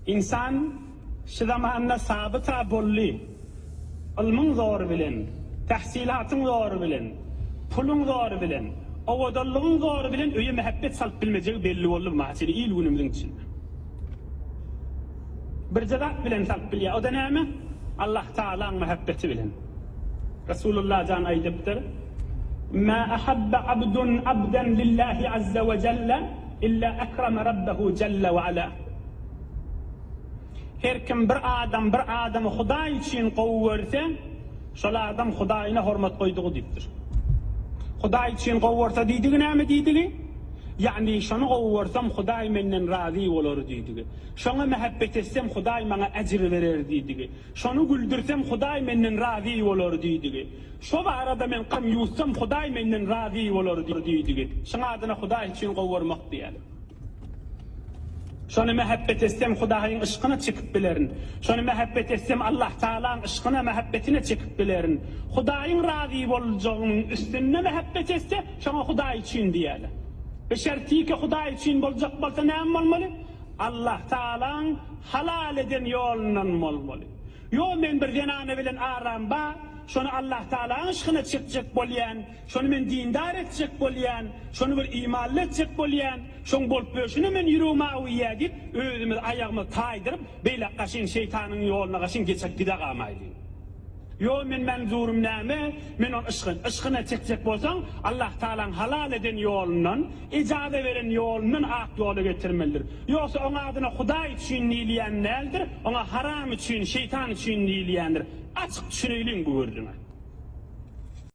Ynsan şu zamanda sabyt-a boldy. Ylmyň zory bilen, tahsylatyň zory bilen, puluň zory bilen, owadanlygyň zory bilen öýe mähebbet salyp bilmejegi belli boldy bu mahaçyly il-günümiziň içinde. Birje zat bilen salyp bilýär, o-da näme? Allah Tagalaň mähebbeti bilen. Resulullah jan aýdypdyr, Mä ahabba abdun abdan lillahi azza we jelle illa akrama rabbahu jelle we ala. Her kim bir adam bir adamy Hudaý üçin gowy görse, şol adam Hudaýyna hormat goýdugy diýipdir. Hudaý üçin gowy görse diýdigi näme diýdigi? Ýagny şony gowy görsem Hudaý menden razy bolar diýdigi. Şoňa mähebbet etsem Hudaý maňa ejir berer diýdigi. Şony güldürsem Hudaý menden razy bolar diýdigi. Şo barada men gam ýuwutsam Hudaý menden razy bolar diýdigi. Şuň adyna Hudaý üçin gowy görmek diýýärler. Şony mähebbet etsem Hudaýyň yşkyna çekip bilerin. Şony mähebbet etsem Allah Tagalaň yşkyna, mähebbetine çekip bilerin. Hudaýyň razy boljagynyň üstünde mähebbet etse, şoňa Hudaý üçin diýerler. Bir şertike Hudaý üçin boljak bolsa näme bolmaly? Allah Tagalaň halal eden ýolundan bolmaly. Ýok men bir zenana bilen aram bar, şony Allah Tagalaň yşkyna çekjek bolýan, Şony men dindar etjek bolýan, şony bir imanly etjek bolýan, şoň bolup ýörşüne men ýüregim awuýýa diýip, özümiz aýagymyzy taýdyryp, beýläk gaşyn şeýtanyň ýoluna gaşyn geçek gidagamaýlyň. Ýo men menzurum näme, men ony yşgyn, yşgyna çekjek bolsaň, Allah Tagalaň halal eden ýolundan, ejaza beren ýolundan ak ýola getirmelidir. Ýogsa oň adyna Hudaý üçin diýilýän däldir, oňa haram üçin, şeýtan üçin diýilýändir. Açyk düşüneýliň bu gürrüňe.